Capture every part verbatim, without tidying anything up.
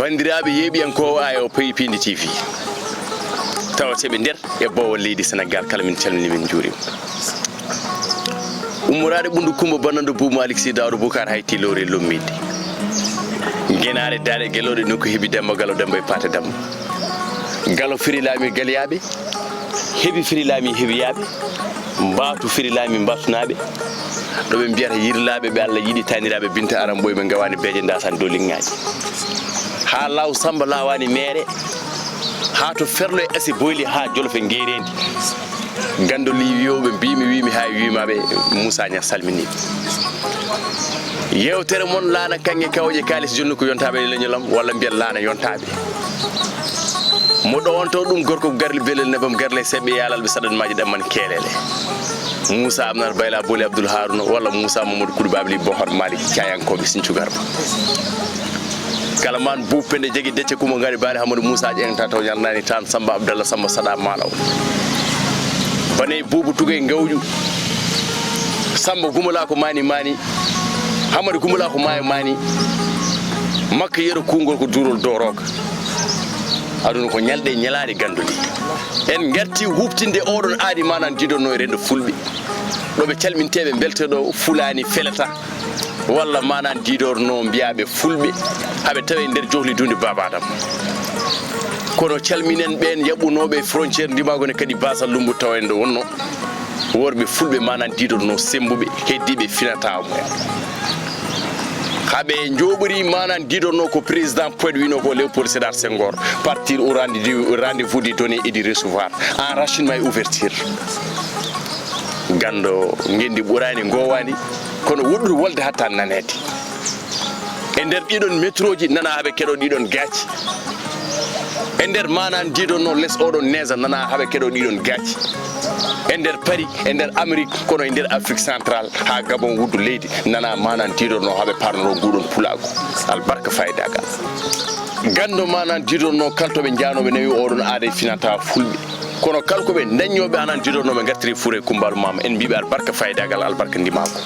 Banndiraaɓe yeeɓiyankoowo, aayo Payi Piindi T V, tawateeɓe nder e boowal leydi Senegaal, kala min calminii, min njuuriima. Ummoraade Ɓunndu Kummba, bannanndo Buubu Maalik Sii, Daawda Bukaar Hayti, lowre Lummiidi. Ngenaare Daande Gelooɗe, nokku heɓi Demmba Galo, Demmba e Paate Demmba. Galo firi laami galyaaɓe, heɓi firi laami heɓiyaaɓe, mbaatu firi laami mbaatunaaɓe. Ɗo ɓe mbiyata yirlaaɓe ɓe Alla yiɗi, taaniraaɓe Binta Aram Mboy, ɓe ngawaani beeje, ndaasaani dow liŋŋaaji. Haa laaw Sammba laawaani meere, haa to Ferlo e Asi Boyli, haa Jolof e Ngeereendi. Ganndo lii wiyooɓe mbiimi, wiimi, haa e wiimaaɓe, Muusaa Ñas salminii. Yeewtere mon laana kaŋŋe kawƴe kaalis jonnu ko yontaaɓe e leñol am, walla mbiyen laana yontaaɓe. Mo ɗowanto ɗum gorko ko garli belel nebam garle seɓɓe yaalalɓe saɗan maaji ɗamman keelele. Muusaa Amnar Bayla Booli Abdul Haruna walla Muusaa Mamadou Kudu Babli Bohor Malik Cayankooɓe Sincu Garba. Kala man Buubu Pende jegi decce kumo ngari baali Hamadou Muusaa ƴeŋta taw ñarnaani tan Sammba Abdallah Sammba Saɗa Maalaw. Baney Buubu Tugay Ngawƴu. Sammba Gumala ko maani maani. Hammadi Gumbalaa ko maayo maani. Makka yero kuungol ko duurol doorooka. Aduna ko ñalɗe e ñalaaɗe ganduɗe. En ngarti huɓtinde oɗon aadi manan didorno e rendo fulɓe. Ɗo ɓe calminteɓe mbelte ɗo Fulani felata. Walla manan didorno mbiyaɓe fulɓe. Haɓe tawe nder johli dunde babadam. Kono calminen ɓen yaɓɓunoɓe frontière ndimago ne kadi Basa Lumbu tawa en ɗo wonno. Worɓe fulɓe manan didorno sembuɓe heddiɓe finata mumen. Haɓe joɓori manan didorno ko président Poët wino ko Léopold Sédar Senghor, partir au rendez-vous, rendez-vous du donner et du recevoir, enracinement et ouverture. Gando ngendi ɓurani ngowani, kono woɗɗude wolde hatta nanede. E nder ɗiɗon métroji nana haɓe keɗo ɗiɗon gaaci. E nder manan didorno les oɗon neesa nana haɓe keɗo ɗiɗon gaaci. E nder Paris, e nder Amérique, kono e nder Afrique centrale, ha Gabon wuddu leydi, nana manan didorno haɓe parnoro nguɗon pulagu. Albarka fayidagal. Gando manan didorno kaltoɓe janoɓe nawi oɗon aada e finata fulɓe. Kono kala ko ɓe daññooɓe anan didornooɓe ngartiri fure kumbal mama, en mbiɓe albarka fayidagal, albarka ndimagu.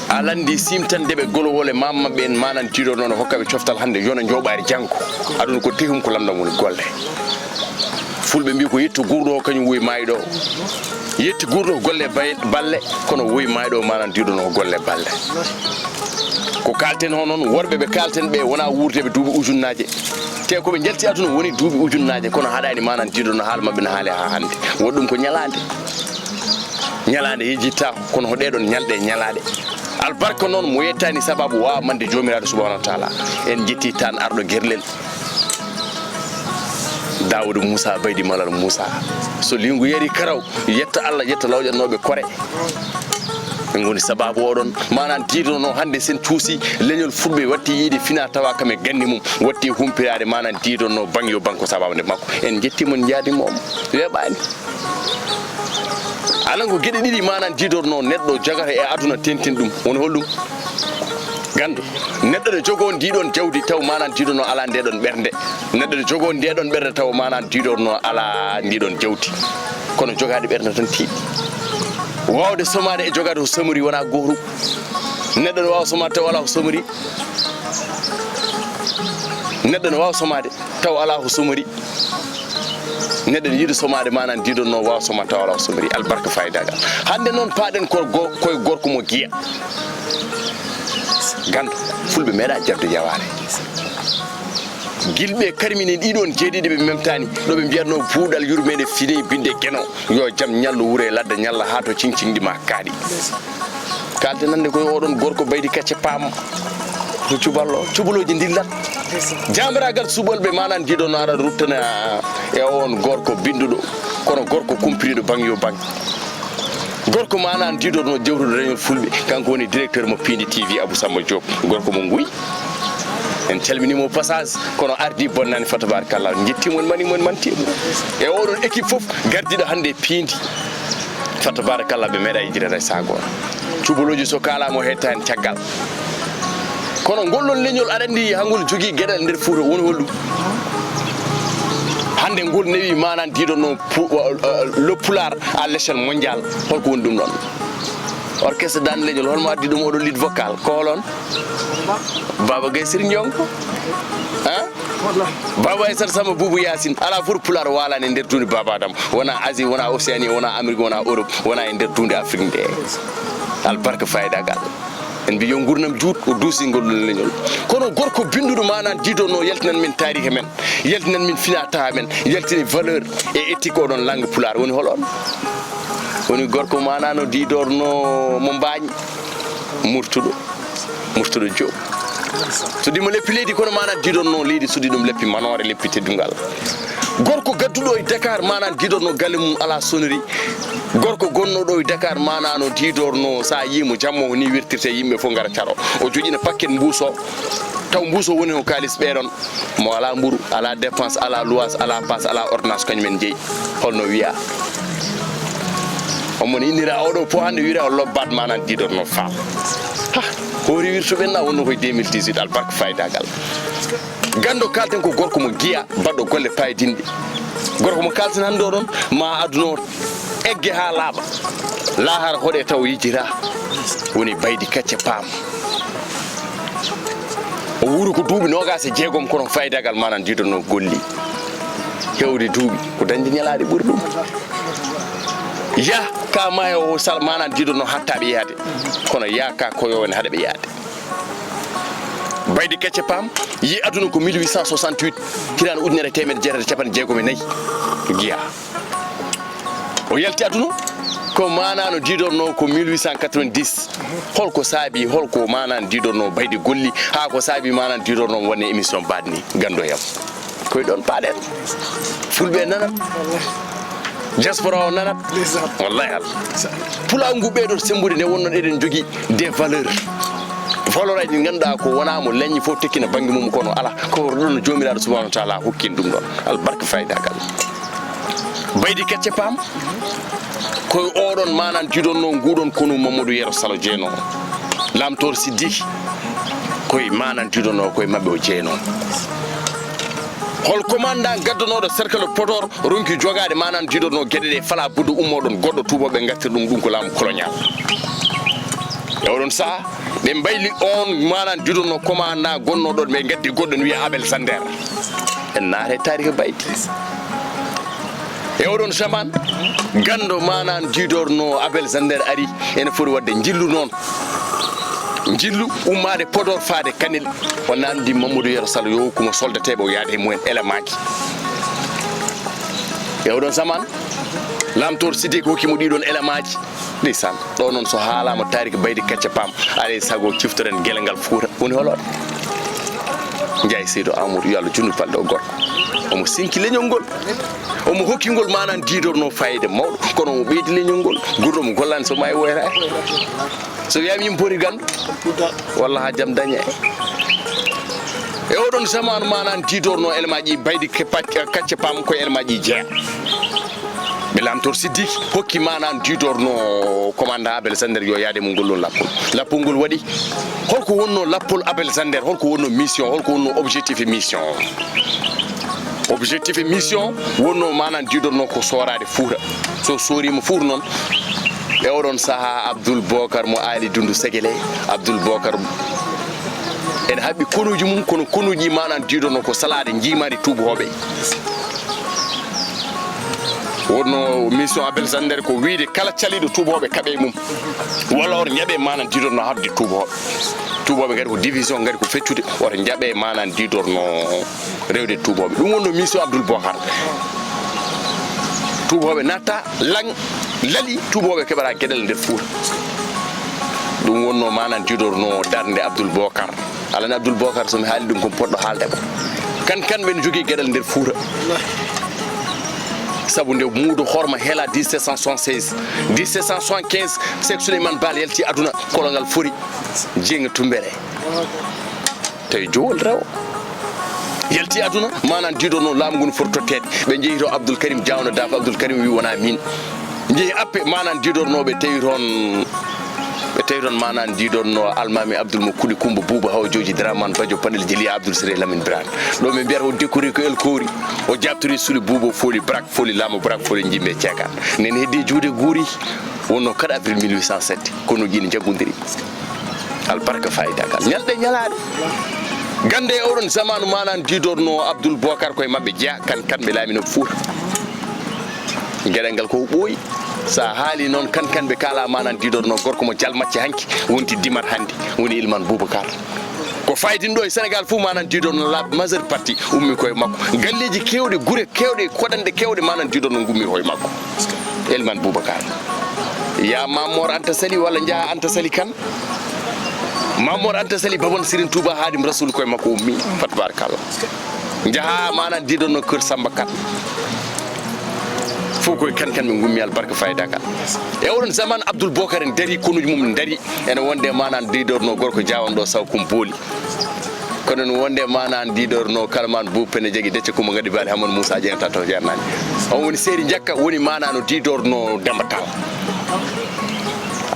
Alandi simtande ɓe golowole mama maɓɓe en manan didorno no hokkaɓe coftal hande yona joɓaari janngo. Aduna ko tehum ko lamɗam woni golle. Fulɓe mbi ko yetto gurɗo o kañum woyi mayɗo. Yetti gurɗo ko golle bay-, balle, kono woyi mayɗo manan didorno ko golle balle. Ko kalten ho noon, worɓe ɓe kalten ɓe wona wuurdeɓe duuɓi ujunnaaje. Te ko ɓe njalti aduna woni duuɓi ujunnaaje, kono haɗani manan didorno haala maɓɓe no haali ha hannde. Waɗi ɗum ko ñalaande. Ñalaande yejitta, kono ko ɗeɗon ñalɗe e ñalaaɗe. Albarka noon mo yettani sababu wawa mande Joomiraaɗo subhanahu wa taala. En jetti tan arɗo gerlel. Daawuda Muusa Baydi Malal Muusa. So lingu yari karaw, yetta Allah, yetta lawƴannooɓe kore. Ɓe ngoni sababu oɗon. Manan didorno hannde sen cuusi, leñol fulɓe watti yiide fina tawa kam e gandi mum. Watti humpiraade manan didorno bang yo bang ko sababu nde makko. En jetti mon njaadi mo. Weeɓaani. Alan ko geɗe ɗiɗi manan didorno neɗɗo jogata e aduna tentin ɗum. Woni holɗum? Ganndo. Neɗɗo ne jogoo ndiɗon jawdi taw manan didorno ala ndeɗon ɓernde. Neɗɗo ne jogoo ndeɗon ɓernde taw manan didorno ala ndiɗon jawdi. Kono jogaade ɓernde tan tiiɗi. Waawde somaade e jogaade ko somori wona gootum. Neɗɗo ne waawa somaade taw ala ko somori. Neɗɗo ne waawa somaade taw ala ko somori. Neɗɗo ne yiɗi somaade manan didorno waawa somaade taw ala ko somori. Albarka fayidagal. Hannde noon paaɗen ko go-, koye gorko mo giya. Ganndo, fulɓe meeɗa jabde yawaare. Gilɓe karmini ɗiɗon jeeɗiɗi ɓe memtani, ɗo ɓe mbiyatno buuɗal yurmeende fini binde geno. Yo jam ñallu wure ladde ñalla haa to ciŋciŋɗi ma kaaɗi. Kalten hannde koye oɗon gorko Baydi Kacce Paam. Ko cuballo, cubalooji dillat. Jaamiragal subalɓe manan didorno ara ruttana e on gorko binduɗo, kono gorko kumpiriɗo bang yo bang. Gorko manan didorno jewtuɗo reñol fulɓe, kanko woni directeur mo Piindi T V Abou Samba Diop, gorko mo nguy. En calminimo au passage, kono ardi bonnani fa tabarakallah. En jettimo, en manimo, en mantimo. E oɗon équipe fof gardiɗo hannde e Piindi. Fa tabarakallah, ɓe meeɗa yejjitade hay saha gooto. Cubalooji so kaalama o hetta hen caggal. Kono ngol ɗon leñol aɗa anndi hangol jogii geɗal nder Fuuta woni holɗum? Hannde ngol newi manan didorno pu-, uh, uh, le pulaar à l'échelle mondiale. Holko woni ɗum ɗon? Orchestre Dande Leñol, holmo addi ɗum oɗo lead vocal? Ko holon? Baba Gaye Sir Ndiongo. Ha? Baba Aissata Samba Boubou Yacine. Alaa fof Pulaar waalaani e nder duunde Baba Adama. Wonaa Asie, wonaa Océanie, wonaa Amérique, wonaa Europe, wonaa e nder duunde Afrique nde. Albarka faayidagal. En mbi yo nguurndam juut, o duusi ngol leñol. Kono gorko binnduɗo maanaan diidorno yaltinan min taariika men, yaltinan min finaa tahaa men, yaltini valeur e éthique oɗon langue Pulaar. Woni hol on? Woni gorko maanaan o diidorno mo Mbaañ, Murtuɗo, Murtuɗo Joob. Suddiima leppi leydi kono maanaan diidorno leydi, suddii ɗum leppi manoore, leppi teddungal. Gorko gadduɗo e Dakar maanaan diidorno galle mum alaa sonnerie. Gorko gonnoɗo e Dakar maanaan o diidorno, so a yii mo jamma o ni wertirta yimɓe fof ngara caro. O joƴina paquet mbuus o, taw mbuus o woni ko kaalis ɓeeɗon. Mo alaa mburu, alaa dépense, alaa luwaas, alaa paas, alaa ordonnance, kañum en jeyi. Holno wiyaa? Omo innira oɗo po hannde wiyra o lobbaat maanaan diidorno faam. Ha, hoori wirtuɓe na wonno koye deux mille dix-huit, albarka faayidagal. Ganndo kaalten ko gorko mo giya, baɗɗo golle paydinɗe. Gorko mo kaalten hannde oɗon, ma aduna o egge haa laaɓa. Laahara hoɗe taw yejjita. Woni Baydi Kacce Paam. O wuuri ko duuɓi noogaas e jeegom kono faayidagal maanaan diidorno golli. Heewde duuɓi ko dañde ñalaaɗe ɓuri ɗum. Yah ka maayo o sal maanaan diidorno hattaaɓe yaade. Kono yah ka koyo en haɗaɓe yaade. Baydi Kacce Paam yi aduna ko mille huit cent soixante-huit, hitaande ujunere e teemedde jeetati e capanɗe jeegom e nayi. Giya. O yalti aduna ko maanaan o diidorno ko mille huit cent quatre-vingt-dix. Holko saabi, holko maanaan diidorno Baydi golli, haa ko saabi maanaan diidorno wonde émission baɗni ganndo yam? Koye ɗon paaɗen. Fulɓe nanat. Diaspora o nanat. Wallahi Allah. Pulaagu ngu ɓeydoto semmbude nde wonno eɗen jogii des valeurs. Valeur aji ɗi ngannduɗaa ko wonaa mo leññi fof tekkina bannge mum kono alaa. Ko ɗon no Joomiraaɗo Subhaanahu wa Taala hokki en ɗum ɗon. Albarka faayidagal. Baydi Kacce Paam. Ko oɗon maanaan diidorno nguɗon konu Mamadou Yero Salo jeenoo. Lamtoor Siddique. Koye maanaan diidorno koye maɓɓe o jeenoo. Hol commandant gaddanooɗo cercle Podor ronki jogaade maanaan diidorno geɗe ɗe fala buddu ummoɗon goɗɗo tuubooɓe ngartir ɗum, ɗum ko laamu colonial. E oɗon saha, ɓe mbayli on maanaan diidorno commandant gonnoɗon, ɓe ngaddi goɗɗo ne wiya Abel Sander. En naate taarika Baydi. E oɗon saman, ganndo maanaan diidorno Abel Sander ari, ene foti waɗde njillu noon. Njillu ummaade Podor faade Kanel. On anndi Mamadou Yero Sall yo hokku mo soldateeɓe o yaada e mumen élémentji. E oɗon saman, Lamtoor Siddique hokki mo ɗiɗon élémentji. Ndeysaan, ɗo noon so haalaama taarika Baydi Kacce Paam, alay sago ciftoren gele ngal Fuuta. Woni hol on? Njaay Seydu Amadou, yo Allah junndu balɗe o gorko. Omo sinki leñol ngol. Omo hokki ngol maanaan diidorno fayde mawɗo, kono omo ɓeydi leñol ngol. Gurɗo mo gollaani so maayi woyata. So wiyaama yimɓe poti ganndo, walla haa jam dañe. E oɗon saman maanaan diidorno élémentji Baydi ke pac-, Kacce Paam ko élémentji jeya. Ɓe Lamtoor Siddique hokki maanaan diidorno commandant Abel Sander yo yaade mo ngol ɗon lappol. Lappol ngol waɗi. Holko wonno lappol Abel Sander? Holko wonno mission? Holko wonno objectif e mission? Objectif e mission wonno maanaan diidorno ko sooraade Fuuta. So sooriima Fuuta noon, e oɗon saha Abdoul Bokar mo Aali Dundu Segele, Abdoul Bokar ene haɓɓi konuuji mum, kono konuuji maanaan diidorno ko salaade njiimaandi tuubooɓe. Wonno mission Abel Sander ko wiyde kala caliiɗo tuubooɓe kaɓe mum. Walla on njaɓe maanaan diidorno haɓde tuubooɓe. Tuubooɓe ngari ko division, ngari ko feccude, oto njaɓe maanaan diidorno rewde tuubooɓe. Ɗum wonno mission Abdoul Bokar. Tuubooɓe natta, lang, lali, tuubooɓe keɓata geɗal nder Fuuta. Ɗum wonno maanaan diidorno darnde Abdoul Bokar. Alaa ni Abdoul Bokar, so mi haali ɗum ko mi poɗɗo haalde ko. Kan kan ɓen jogii geɗal nder Fuuta. Sabu nde muudo horma hela dix-sept cent soixante-seize, dix-sept cent soixante-quinze, Seek Souleymane Baal yalti aduna, kolongal fori, Jeeŋa Tumbere. Tawi jowol rewo. Yalti aduna, maanaan diidorno laamu ngu no foti totteede. Ɓe njehi to Abdoul Karim Diawno Daaf, Abdoul Karim wi wonaa miin. Njehi appe maanaan diidorno ɓe tawi toon, ɓe tawi toon maanaan diidorno Almaami Abdoul mo Kuɗi Kumba Buuba Hawa Jooji Dramane Badio Paɗel Jeliya Abdoul Sere Lamine Birane. Ɗo ɓe mbiyata o décoré ko El Kowri. O jaabtori suli Buuba o fooli Brak, fooli Laamu Brak, fooli Jimbe Ceekaan. Nen heddi juuɗe guuri, wonno quatre avril mille huit cent sept, konuuji ne njaggodiri. Albarka faayidagal. Ñalɗe ñalaaɗe. Gannde e oɗon zamaanu, maanaan diidorno Abdul Bokar koye maɓɓe jeya, kan, kan ɓe laamino Fuuta. Geɗal ngal ko ɓooyi. So a haali noon, kan, kan ɓe kaala, maanaan diidorno gorko mo Jalmacce hanki wonti Dimat hannde, woni Ilman Boubacar. Ko fayidinɗo e Sénégal fof, maanaan diidorno la majeure partie ummi koye makko. Galleeji keewɗi, gure keewɗe, koɗanɗe keewɗe, maanaan diidorno ngummi koye makko. Ilman Boubacar. Ya Mamor Anta Sali walla njaha Anta Sali kan. Mamor Anta Sali, baban Serigne Touba Hadim Rasoul koye makko ummi. Fa tabarakallah. Njaha maanaan diidorno Kër Samba Kan. Fof koye kan, kan ɓe ngummi, albarka fayda kan. E oɗon zaman Abdoul Bokar en dari, konuji mum en dari. Ene wonde maanaan diidorno gorko jaawanɗo saw kum booli. Kono no wonde maanaan diidorno Kalman Buup ene jagi decce Kumba Gadi Baali Hamadou Moussa Dieng tato jernani. On woni seeri jakka, woni maanaan no diidorno Demba Tall.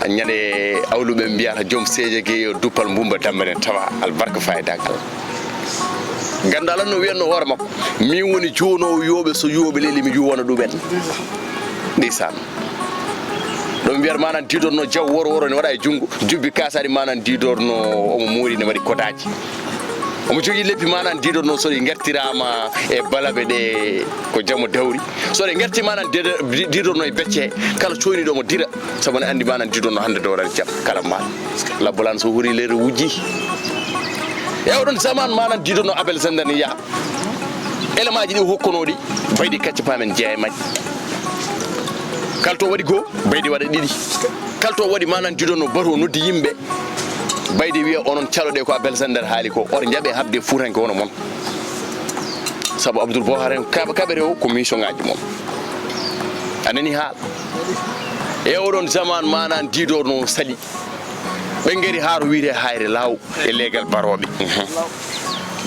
A ñande awluɓe mbiyata joom seeje geyo duppal mbumba dammere tawa albarka fayda gal. Ganndo Allah no wiyatno hoore makko, min woni joonoowo yooɓe, so yooɓe leeli mi yuwano ɗumen. Ndeysaan. Ɗo mbiyata maanaan diidorno jaw woro woro ne waɗa e junngo, jubbi kasaari maanaan diidorno omo moori ne waɗi kodaaji. Omo jogii leppi maanaan diidorno so ɗi ngartiraama e balaɓe ɗe ko jamo dawri. So ɗe ngarti maanaan diido-, di-, diidorno e becce, kala coyniiɗo omo dira, sabu ne anndi maanaan diidorno hannde dowrani jam kala maal. Labbolaan so huri leer wujji. E oɗon zaman maanaan diidorno Abel Sender ne yaha. Elemaaji ɗi hokkonooɗi, baydi kacce paamen jeeya e majji. Kala to waɗi goo, baydi waɗa ɗiɗi. Kala to waɗi maanaan diidorno bato noddi yimɓe. Baydi wiya onon caloɗe ko Abel Sender haali ko, oto njaɓe haɓde fuutanke hono mon. Sabu Abdoul Bohar en kaɓa kaɓere o ko mission ngaji mon. A nani haal. E oɗon zaman maanaan diidorno sali. Ɓe ngari haa to wiyetee Hayre Laaw e leegal barooɓe. Mhm.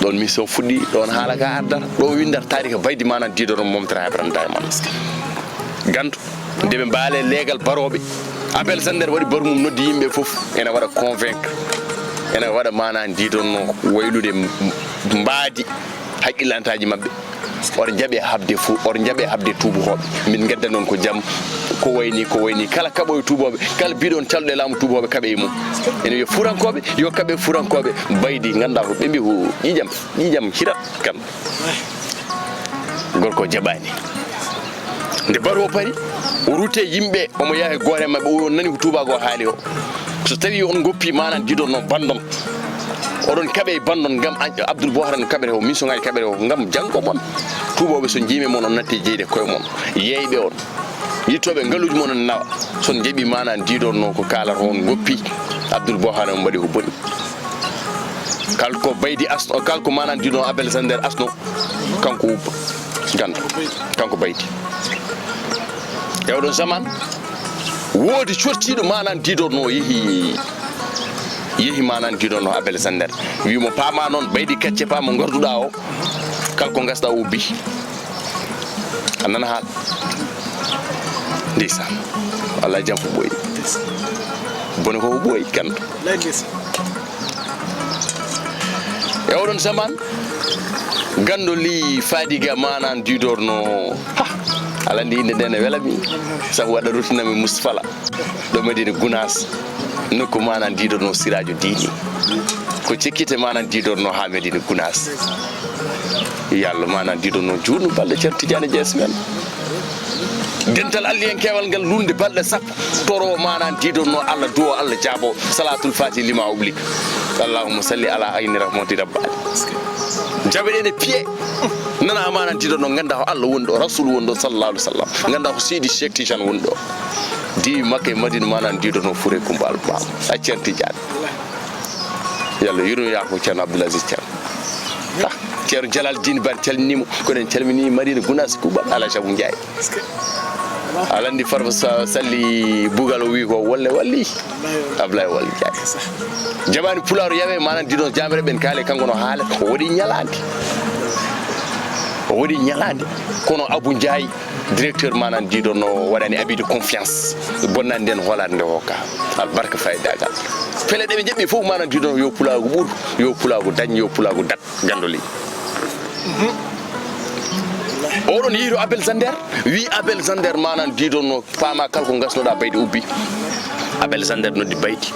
Ɗoon mission fuɗɗi, ɗoon haala ka ardata, ɗo winndata taarika baydi maanaan diidorno momtata heɓranta e mon. Ganndo, nde ɓe mbaale leegal barooɓe, Abel Sender waɗi baru mum noddi yimɓe fof, ene waɗa convaincre, ene waɗa maanaan diidorno waylude m-, mbaadi hakkillantaaji maɓɓe. Oto njaɓe haɓde fo-, oto njaɓe haɓde tuubakooɓe. Min ngaddan on ko jam, ko wayni, ko wayni. Kala kaɓooɓe tuubakooɓe, kala biɗon calɗe laamu tuubakooɓe kaɓe e mum. Ene wiya fuurankooɓe, yo kaɓe fuurankooɓe. Baydi, ngannduɗaa ko ɓe mbi ko ƴiiƴam, ƴiiƴam hirat kan. Gorko o jaɓaani. Nde batu o pari, o rutte yimɓe, omo yaha e gooto e maɓɓe, o nani ko tuubaago haali o. So tawi on ngoppi maanaan diidorno banndon, oɗon kaɓe e banndon ngam An-, Abdoul Bohar no kaɓete o, mission ngaji kaɓete o, ngam janngo mon. Tuubooɓe so njiimi mon, on natti jeyde koye mon. Yeeyɓe on, yittooɓe ngaluuji mon on nawa. So on njaɓi maanaan diidorno ko kaalata on ngoppi, Abdoul Bohar on mbaɗi ko boni. Kala ko baydi asno, kala ko maanaan diidorno Abel Sender asno, kanko ubba. Ganndo, kanko baydi. E oɗon zaman, woodi cottiiɗo maanaan diidorno yehi, yehi maanaan diidorno Abel Sender. Wi mo paama noon, baydi kacce paama ngarduɗaa o, kala ko ngasɗaa ubbi. A nana haal. Ndeysaan. Wallaay jam ko ɓooyi. Bone ko ɓooyi ganndo. E oɗon zaman, ganndo li Fadiga maanaan diidorno. Ha! Aɗa anndi innde nde ne wela mi. Sabu waɗa ruttinami Mustapha la. Ɗo Madina Gunaas. Nokku maanaan diidorno Siraajo Diini. Ko cekkite maanaan diidorno haa Madina Gunaas. Yo Allah maanaan diidorno juutnu balɗe Ceerno Tijaani Jees men. Dental Alliyankeewal ngal lulnde balɗe sappo. Toro maanaan diidorno Allah, duwo Allah jaabo. Salaatul Faatihi lima ublik. Allahumma salli ala ayni rahmati rabbani. Jaɓeɗen e piye. Nana maanaan diidorno, ngannda ko Allah woni ɗo, Rasul woni ɗo, sallallahu alaihi wasallam. Ngannda ko Seydi Cheikh Tidiane woni ɗo. Diwi Makka e Madina maanaan diidorno Fure Kumba Alba. A Ceerno Tidiane. Yo Allah yurmo yaafo Ceerno Abdoul Aziz Thiam. Ah, Ceerno Jalal Dine Ba calminii mo, kono en calminii Madina Gunaas Kuuba Alhaji Abou Ndiaye. Aɗa anndi Farba Sa-, Salli Bugal o wi ko wolle walli. Ablaye Wal Ndiaye. Jaɓaani Pulaar yawe maanaan diidorno jaamere ɓen kaale kanko no haala. O waɗi ñalaande. O waɗi ñalaande. Kono Abou Ndiaye, directeur maanaan diidorno waɗani abus de confiance. Bonnani nden hoolaare nde hokka. Albarka faydagal. Pele ɗe ɓe njaɓɓi fof maanaan diidorno yo Pulaagu ɓur, yo Pulaagu dañ, yo Pulaagu dat. Ganndo li. Oɗon yehi to Abel Sender, wi Abel Sender maanaan diidorno paama kala ko ngasnoɗaa baydi ubbi. Abel Sender noddi baydi.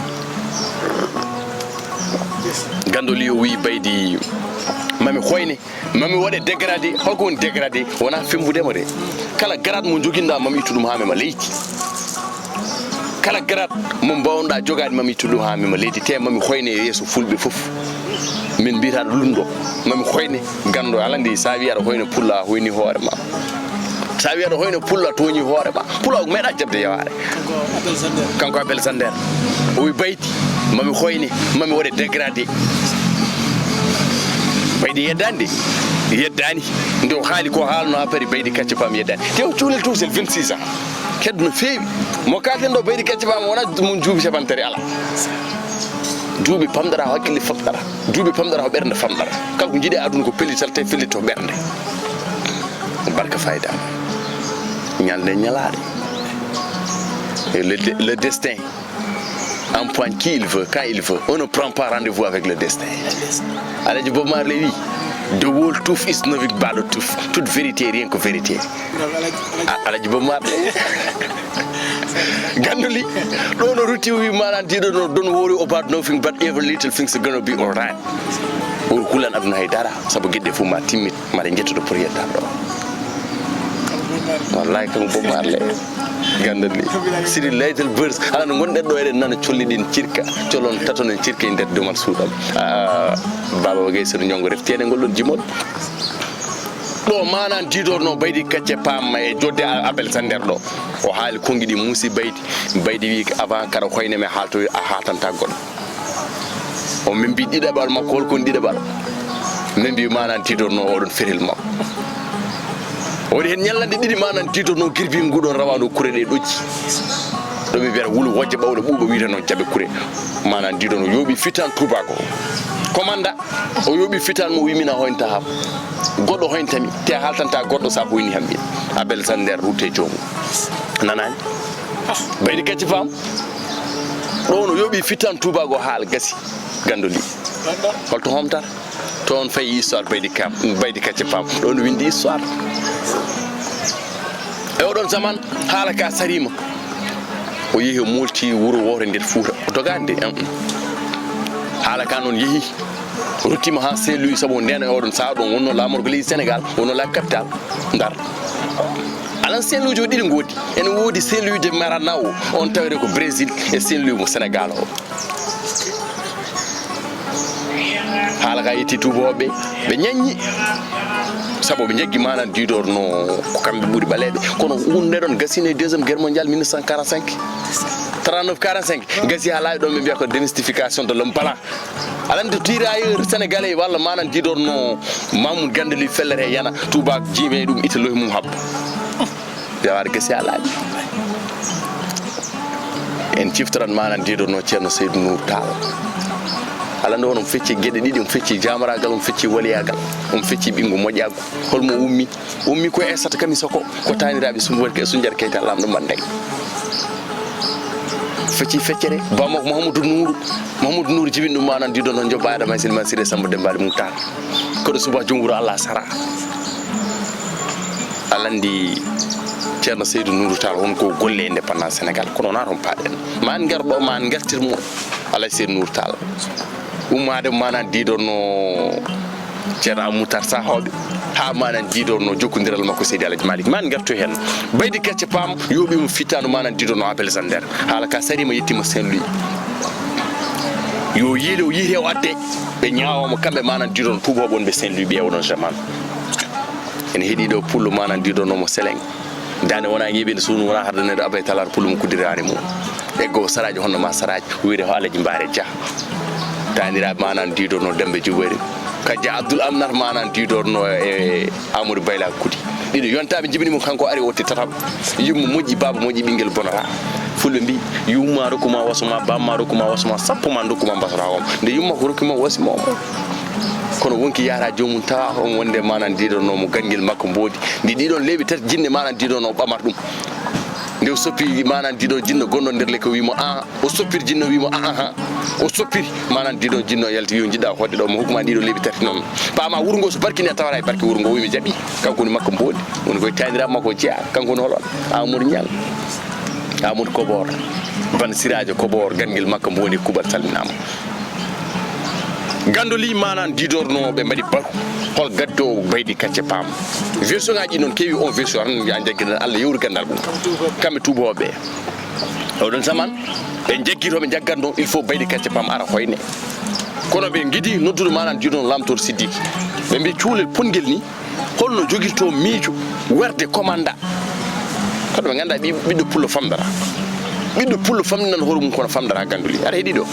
Gandoli o wi Baydi, mami hoyne, mami waɗe dégradé. Holko woni dégradé? Wona fembudema de. Kala grade mo joginɗa, mami ittu ɗum ha mema leydi. Kala grade mo mbawɗa jogaade, mami ittu ɗum ha mema leydi. Te mami hoyne e yeeso fulɓe fof. Min mbiyata ɗo lumɗo, mami hoyne. Gando, aɗa andi, sa wi aɗa hoyno pullo, a hoyni hoore ma. Sa wi aɗa hoyno pullo, a tooñi hoore ma. Pullo ko meeɗa jaɓde yawaare. Kanko Abel Sander, o wi Baydi, mami hoyne, mami waɗe dégradé. Baydi yeddani de, yeddani. Nde o haali ko haalno ha paari, Baydi Kacce Paam yeddani. Te o cuulel tuusel, vingt-six ans. Heddo no feewi. Mo kalten ɗo, Baydi Kacce Paam, wona mo duuɓi capanɗe tati, ala. Duuɓi pamɗata, hakkille famɗata. Duuɓi pamɗata, ko ɓernde famɗata. Kala ko jiiɗe aduna ko pellital, te fellito ɓernde. Barka fayda. Ñalnde ñalaade. Et le, le destin empoigne qui il veut, quand il veut. On ne prend pas rendez-vous avec le destin. Alaji Bob Marley wi, "The whole truth is nothing but the truth." Toute vérité, rien que vérité. A-, Alaji Bob Marley. Gandoli, ɗo no rutti wi, manan diɗo no, "Don't worry about nothing, but every little thing's gonna be all right." Ɓuri kulan aduna hay dara, sabu geɗe fof ma timmit, mbaɗa jettude pour yettan ɗo. Wallahi, kanko Bob Marley. Gandoli. Siri Little Birds. Ala no gonɗen ɗo, eɗen nana colli ɗin cirka. Colon taton en cirka e nder dumal suuɗam. Ah, Baba Gay Sir Ñongo refti heen e ngol ɗon jimol. Ɗo manan diidorno Baydi Kacce Paam e jodde A-, Abel Sander ɗo. O haali konngi ɗi muusi Baydi. Baydi wi, "Avant kara hoyne mi haalto, a haatanta goɗɗo." O min mbi ɗiɗaɓal makko, hol kon ɗiɗaɓal? Min mbi manan diidorno oɗon ferel makko. O waɗi heen ñallande ɗiɗi manan diidorno girbi nguɗon rawandu kure ɗe ɗojji. Ɗo ɓe mbiyata wulu wojja ɓawɗo ɓuuɓa wiyata noon jaɓe kure. Manan diidorno yooɓi fitan tubaako. Komanda, o yooɓi fitan mo, wi, "Mina hoynta ham. Goɗɗo hoynta mi, te a haaltanta goɗɗo sa hoyni ham min." Abel Sander rutte joomu. Nanani? Baydi Kacce Paam. Ɗo no yooɓi fitan tubaako haal gasi. Gandoli. Holto homtata? Toon fayi histoire Baydi Kam, Baydi Kacce Paam. Ɗon windi histoire. E oɗon zaman, haala ka sarima. O yehi, o molti wuro wooto nder Fuuta. O dogaani de, em, em. Haala ka noon yehi. Ruttima ha Saint-Louis, sabu ndeen e oɗon sahaa ɗon wonno laamorgo leydi Sénégal, wonno la capitale, Ndar. Alan Saint-Louis jo ɗiɗi ngoodi. Ene woodi Saint-Louis de Maranao, on tawete ko Brésil, e Saint-Louis mo Sénégal o. Haala ka yetti tuubooɓe, ɓe ñaññi, sabu ɓe njaggi manan diidorno ko kamɓe ɓuri ɓaleeɓe. Kono hunde ɗon gasino e deuxième guerre mondiale, mille neuf cent quarante-cinq, trente-neuf quarante-cinq, gasi haa laaɓi ɗon, ɓe mbiya ko démystification de l'homme blanc. Aɗa anndi tirailleur sénégalais walla manan diidorno Mamoudou Gandeli fellere yana, tubaak jiime ɗum ita lohi mum habba. Yawaade gasi haa laaɓi. En ciftorat manan diidorno Ceerno Seydou Nour Tall. Aɗa anndi on, on fecci geɗe ɗiɗi, on fecci jaamaragal, on fecci waliyagal, on fecci ɓinngu moƴƴagu. Holmo ummi? Ummi ko e Aissata Kamisoko, ko taaniraaɓe Sumbuwel Ke-, Sunjata Keyta, laamɗo Mandeng. Fecci feccere, bamako Mahamadou Nour, Mahamadou Nour jibini ɗum manan diidorno Joop Adama Silman Siré Samba Dembaali Mum Tall. Koɗo suba jom wuro Allah sara. Aɗa anndi Ceerno Seydou Nourou Tall won ko golle e indépendance Sénégal, kono wonaa toon paaɗen. Ma en ngar ɗo, ma en ngartir mo. Alay Seydou Nourou Tall. Ummaade manan diidorno Ceerno Abou Moutar Sahooɓe, haa manan diidorno jokkondiral makko Seydi Alhaji Malick. Ma en ngartu heen. Baydi Kacce Paam yooɓi mo fittaandu manan diidorno Abel Sander. Haala ka sarima, yettima Saint-Louis. Yo yiile o yiite o adde. Ɓe ñaawamo kamɓe manan diidorno tuubooɓe wonɓe Saint-Louis ɓe oɗon zaman. Ene heɗi ɗo pullo manan diidorno mo Seleng. Daande wona ñiiɓe nde suunu wona hardaneede abay talar pullo mo kuddiraani mum. Eggo saraaji honno ma saraaji, wiyde ko Alaji Mbaare Jah. Taaniraaɓe manan diidorno Demba Jubari. Kajja Abdoul Amnar manan diidorno e Amadou Bayla Kudi. Ɗiɗo yontaaɓe jibini mo, kanko ari o wotti tataɓo. Yumma moƴƴi, baaba moƴƴi, ɓinngel bonata. Fulɓe mbi, yumma rokku ma waso ma, bamma rokku ma waso ma, sappo ma ndokku ma mbasoɗa o. Nde yumma ko rokki mo wasi mo mo. Kono wonki yahata joomum tawa on wonde manan diidorno mo ganngel makko mboodi. Ndi ɗiɗon leeɓi tati jinne manan diidorno ɓamata ɗum. Nde o soppi manan diiɗo jinno gonɗo nder lekki o wimo, "An." O soppiri jinno wimo, "An, an, an." O soppiri manan diiɗo jinno yalti wi, "Jiɗɗa hoɗde ɗo mo hokkuma ɗiɗo leeɓi tati noon. Pama wuro ngo so barkini a tawata e barke wuro ngo." O wimi, "Jaɓi." Kanko woni makko mboodi. Woni koye taaniraaɓe makko o jeyaa. Kanko woni holon? Amadou Niang. Amadou Kobor. Ban Sirajo Kobor, ganngel makko mboodi kuuɓal salminaama. Gandoli manan didorno ɓe mbaɗi baru hol gaddo baydi kacce pam. Version ngaji ɗi noon keewi, on version tan ya jaggiren Allah yewru gandal mum. Kamɓe tuubooɓe ɓe. Oɗon zaman ɓe jaggi to ɓe jaggatno, il faut baydi kacce pam ara hoyne. Kono ɓe ngidi noddude manan didorno Lamtoor Siddiiki. Ɓe mbi cuulel pongel ni holno jogirto miijo warde commanda. Kono ɓe ngannda ɓi-, ɓiɗɗo pullo famdata. Ɓiɗɗo pullo famdinan hoore mum kono famdata gandoli. Aɗa heɗi ɗo?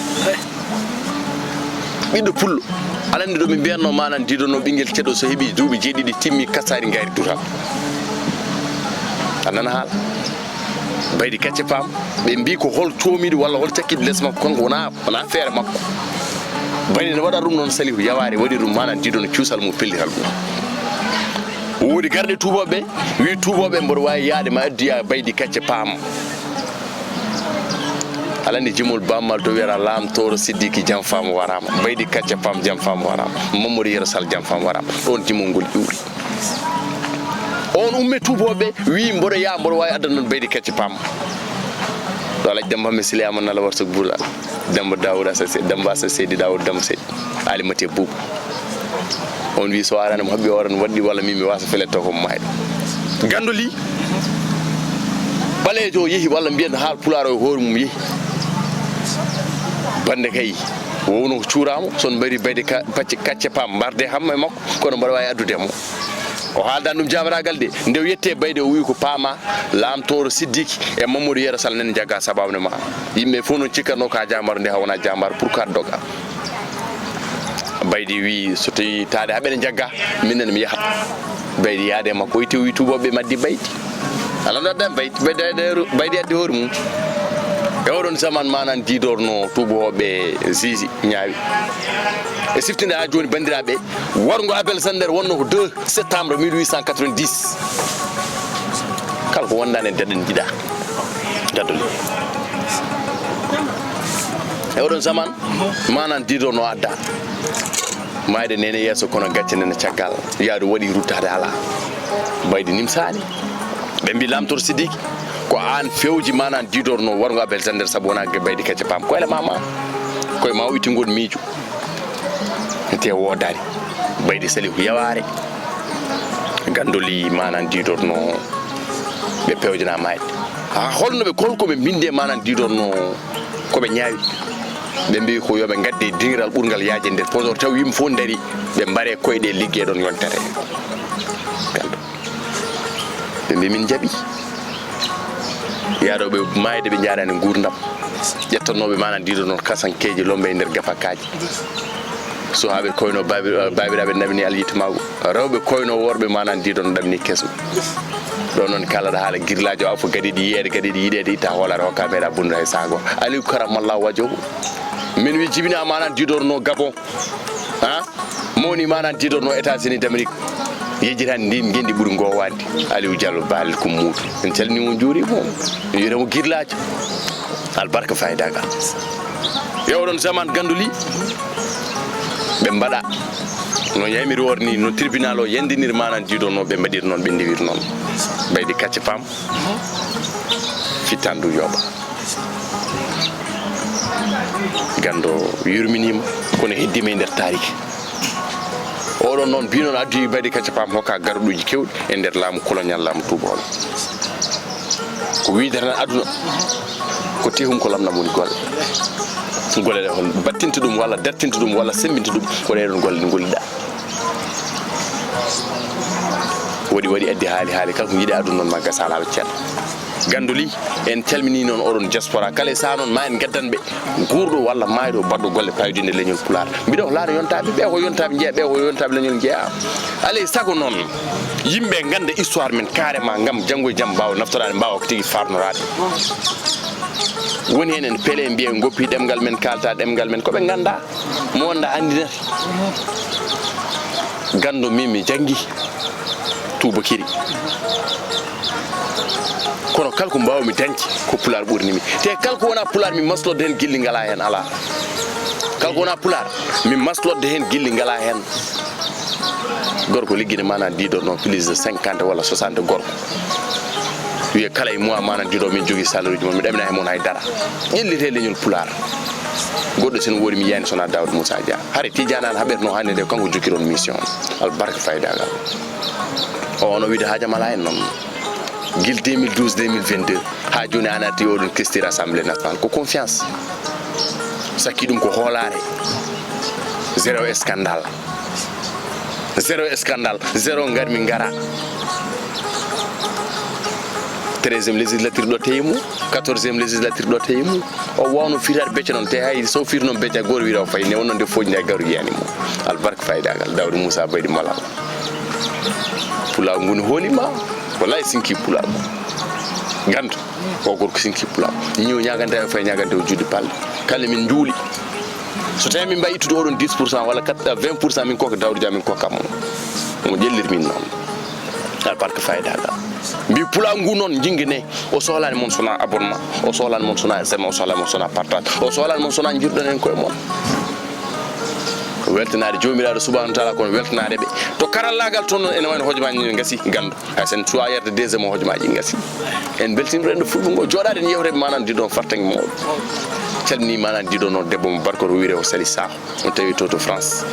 Ɓiɗɗo pullo. Aɗa anndi ɗo ɓe mbiyatno manan didorno ɓinngel ceɗo so heɓi duuɓi jeeɗiɗi timmi kasaari ngayri dutal. A nana haala. Baydi kacce pam. Ɓe mbi ko hol coomiɗo walla hol cakkiɗo les makko, kanko wona, wona feere makko. Baydi ne waɗa ɗum noon Salihu yawaare waɗi ɗum manan didorno cuusal mum pellital mum. Woodi garɗe tuubooɓe ɓe, wi tuubooɓe mboɗo waawi yaade ma addiya baydi kacce pam. Aɗa anndi jimol bammal to wiyata Lamtoor Siddiiki jam fam waraama. Baydi kacce pam jam fam waraama. Mamadou Yero Sall jam fam waraama. Ɗoon jimol ngol iwri. On umme tuubooɓe wi mboɗo yaa mboɗo waawi addan noon baydi kacce pam. Ɗo Alaji Demba Hammet Sile Aman Nala Warsak Burla. Demba Daouda Sa-, Demba Sa Seydi Daouda Demba Seydi. Alimate Boubou. On wi so arani mo haɓɓi oran waɗɗi walla min mi wasa feletto ko mayɗo. Gandoli ɓaleejo o yehi walla mbiyen haal pulaar o e hoore mum yehi. Bannde kay wowno ko cuuraama, so on mbaɗi bayde ka-, pacce, kacce pam mbarde hamma e makko, kono mbaɗa waawi addude e mo. O haaldan ɗum jaabaragal de, nde o yetti e bayde o wi ko paama, Laamtooro Siddiiki e Mamadou Yero Sall nani njagga sababu ne ma. Yimɓe fof noon cikkatno ka jaambaaro nde haw wona jaambaaro, pourquoi doga? Baydi wi so tawi taade haɓene njagga, minen mi yahat. Baydi yaade e makko, o itti o wi tuubooɓe maddi baydi. Ala no addan baydi, baydi, baydi addi hoore mum. E oɗon zaman manan didorno tuubooɓe Zizi ñaawi. E siftinde ha jooni banndiraaɓe, warngo Abel Sander wonno ko deux septembre mille huit cent quatre-vingt-dix. Kala ko wondaani e daɗen jiɗa. Daɗol. E oɗon zaman, manan didorno adda. Mayde nene yeeso kono gacce nene caggal. Yaadu waɗi ruttaade ala. Baydi nimsaani. Ɓe mbi Laamtooro Siddiiki, ko aan fewji manan didorno warngo Abel Sander sabu wona ge baydi kacce pam. Ko ele mama. Koye ma o itti ngol miijo. Te woodaani. Baydi Salihu yawaare. Gandoli manan didorno ɓe pewjana mayde. Ha holno ɓe, holko ɓe mbinde manan didorno ko ɓe ñaawi? Ɓe mbi ko yo ɓe ngadde dingiral ɓurngal yaaje nder Podor taw yimɓe fof ndari ɓe mbare koyɗe ligge ɗon yontere. Gando. Ɓe mbi min jaɓi. Yaadooɓe maayde ɓe njaarani nguurndam. Ƴettanooɓe manan didorno kasankeeji lombe e nder gafakaaji. Suhaaɓe koyno baabi-, baabiraaɓe ɗamini alyitmaagu. Rewɓe koyno worɓe manan didorno ɗamini kesum. Ɗo noon kalaɗa haala girlaajo aw fof gadiiɗi yiyeede, gadiiɗi yiɗeede, itta hoolaare hokka meeɗa bonnude hay sahaa goo. Aliou Karamallah Wadjo. Min wi jibina manan didorno Gabon. Ha? Mawni manan didorno États-Unis d'Amérique. Yejjitani ndin ngenndi ɓuri ngowandi. Aliou Diallo Balel Kummuudu. En calmini mo, juuri mo. En wiyata mo girlaajo. Albarka fayidagal. E oɗon zaman gandoli, ɓe mbaɗa no yamiri wor ni, no tribunal o yandinir manan didorno, ɓe mbaɗir noon, ɓe ndewir noon. Baydi kacce pam. Fittandu yooɓa. Gando yurminiima, kono heddima e nder taariki. Oɗon noon mbi noon addi baydi kacce pam hokka garɗuuji kewɗi e nder laamu colonial, laamu tuubooɓe. Ko wiide tan aduna, ko tehum ko lamlam woni golle. Golle ɗe hol battinta ɗum walla dartinta ɗum walla semmbinta ɗum, ko ɗee ɗon golle ɗe ngolliɗa. Waɗi, waɗi addi haali, haali kala ko jiiɗa aduna noon ma gasa alaa ceerno. Gandoli, en calmini noon oɗon diaspora. Kala e saha noon ma en gaddan ɓe guurɗo walla maayɗo baɗɗo golle payodinde leñol Pulaar. Mbiɗo ko laana yontaaɓe, ɓe ko yontaaɓe njeya, ɓe ko yontaaɓe leñol njeya. Alay sago noon, yimɓe ngannda histoire men carrément ngam janngo e jam mbaawa naftoraade, mbaawa ko tigi farnoraade. Woni heen en peele mbiye goppi ɗemngal men, kaalta ɗemngal men, ko ɓe ngannda. Mo wonda anndinata. Ganndo min mi janngi tuubakiri. Kono kala ko mbaawmi dañde ko Pulaar ɓurni mi. Te kala ko wona Pulaar mi maslodde heen gilli ngala heen, alaa. Kala ko wona Pulaar mi maslodde heen gilli ngala heen. Gorko liggine manan didorno plus de cinquante walla soixante gorko. Wiye kala e mois manan dido min jogii salaire uji mon, mi ɗamina he mon hay dara. Ƴellite leñol Pulaar. Goɗɗo sen wori mi yiyani sona Daoud Moussa Dia. Hare Tidiane an haɓer no hande nde kanko jokkiron mission. Albarka faydagal. O ono wiide haajam ala en noon. Gil deux mille douze, deux mille vingt-deux, ha joni an arti oɗon kestir Assemblée nationale. Ko confiance. Sakki ɗum ko hoolare. Zéro scandale. Zéro scandale. Zéro ngarmi ngara. Treizième législature ɗo teyi mum. Quatorzième législature ɗo teyi mum. O wawno fitar becce noon, te hay so firi noon becce goto wira o fayi, ne wonno nde foƴnde e garu yiyani mo. Albarka fayidagal, Daoud Moussa Baydi Malal. Pulaagu ngu ne hoolima, wallahi sinki pulaagu. Ganndo, o gorko sinki pulaagu. Ñiwo ñaganta e fay ñaganta o juuɗe palle. Kala min njuuli. So tawi min mbawi ittude oɗon dix pour cent walla quatre, vingt pour cent min kokka Daoud Dia min kokka mo. Omo ƴellir min noon. Albarka fayidagal. Mbi pulaagu ngu noon jingge ne. O sohlani mon sona abonnement, o sohlani mon sona S M, o sohlani mon sona partage, o sohlani mon sona jirɗon en koye mon. Ko weltanaade Joomiraaɗo Subhaanahu wa Taala, kono weltanaade ɓe. To karallagal toon noon ene wayno hojomaaji ne ngasi ganndo. Hay sen cuwa yerde deuxième o hojomaaji ngasi. En mbeltinɗo renndo fulɓe ngo jooɗaade en yewtere manan diɗon fartange mawɗo. Calmini manan diɗon o debbo mo barko to wiyre o Sali Sakho. On tawi to to France.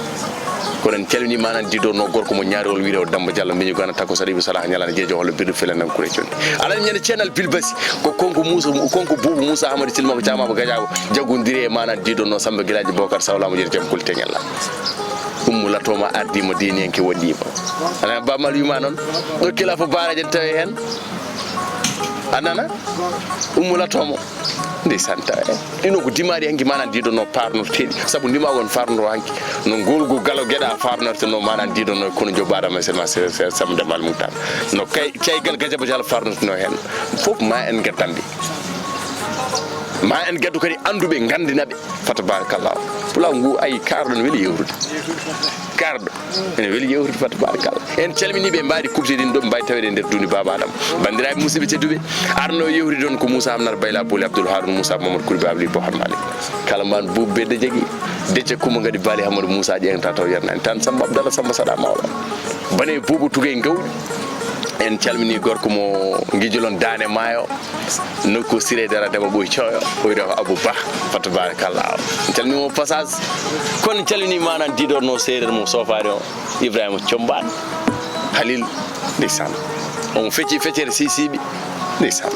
Kono en calmini manan diɗo no gorko mo ñaari on wiyre o Damba Diallo mbiñu gana takko sara ibu sara ñalana jeejo holo birdu fele nan kure condi. Alan ñande ceenal bilbasi ko konko Moussa, konko bubu Moussa Hamadi Silma ko cama ko gajago jaggodiri e manan diɗo no Samba Gilaji Bokar Sawla mo jeer jam kul teñalla. Ummu latoma ardima diniyanke waɗima. Ana bamal wima non. Ɗo kila fo barajen tawe hen. A nana? Ummu latomo. Ndeysaan tawa en. Ɗino ko dimaɗi hanki manan diɗo no parnorteɗi. Sabu ndima on farnoro hanki. No ngolgu galo geɗa farnorte no manan diɗo no kono jobaɗa ma sema sema de mal mutar. No kay caygal gajaba jala farnorte no hen. Fof ma en gaddandi. Ma en gaddu kadi anduɓe gandina ɓe. Fa tabarakallah. Pulaw ngu ay karɗo no weli yewrude. Karɗo. Ene weli yewtude fa tabarakallah. En calmini ɓe mbaadi kubse ɗin ɗo mbawi tawede e nder duuni Baba Adama. Bandiraɓe musidɓe tedduɓe, arno yewtude on ko Moussa Amnar Bayla Booli Abdoul Haroun Moussa Mamadou Koulibaly Abli Bohar Malik. Kala mban buubu bedde jagi, decce kuma ngadi Bali Hamadou Moussa ƴeŋta taw yernani tan Samba Abdallah Samba Saɗa Mawɗo. Bane buubu tugay gawɗi. En calmini gorko mo gijolon Daane Maayo. Nokku Siré Dara Daba Ɓoy Cooyo, o wiɗo ko Abou Ba, fa tabarakallah. En calmini mo passage, kono en calmini manan diɗorno seereer mo soofaade o, Ibrahima Combaan, Halil, ndeysaan. Omo fecci feccere sisiɓe, ndeysaan.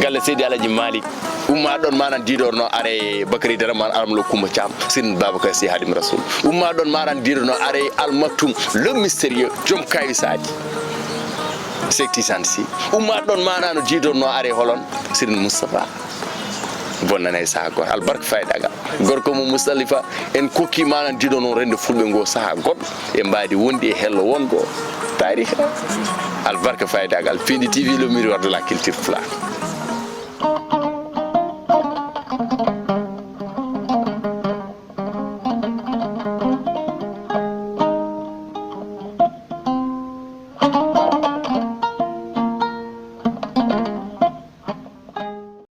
Galle Seydi Alaji Malik, umma ɗon manan diɗorno are Bakary Dara man Aramlo Kumba Thiam, Sirin Babacar Sy Hadim Rasoul. Umma ɗon manan diɗorno are Al Maktoum, le mystérieux, joom kawisaji. Sekti Sansi. Umma ɗon mana no jiidorno are holon Sirin Moustapha. Bonnane e saha goto. Albarka faydagal. Gorko mo Moustalifa en kokki mana jiidono rende fulɓe ngo saha goɗɗo. E mbaadi wondi e hello wongo. Taarih. Albarka faydagal. Pindi T V, le miroir de la culture pulaar.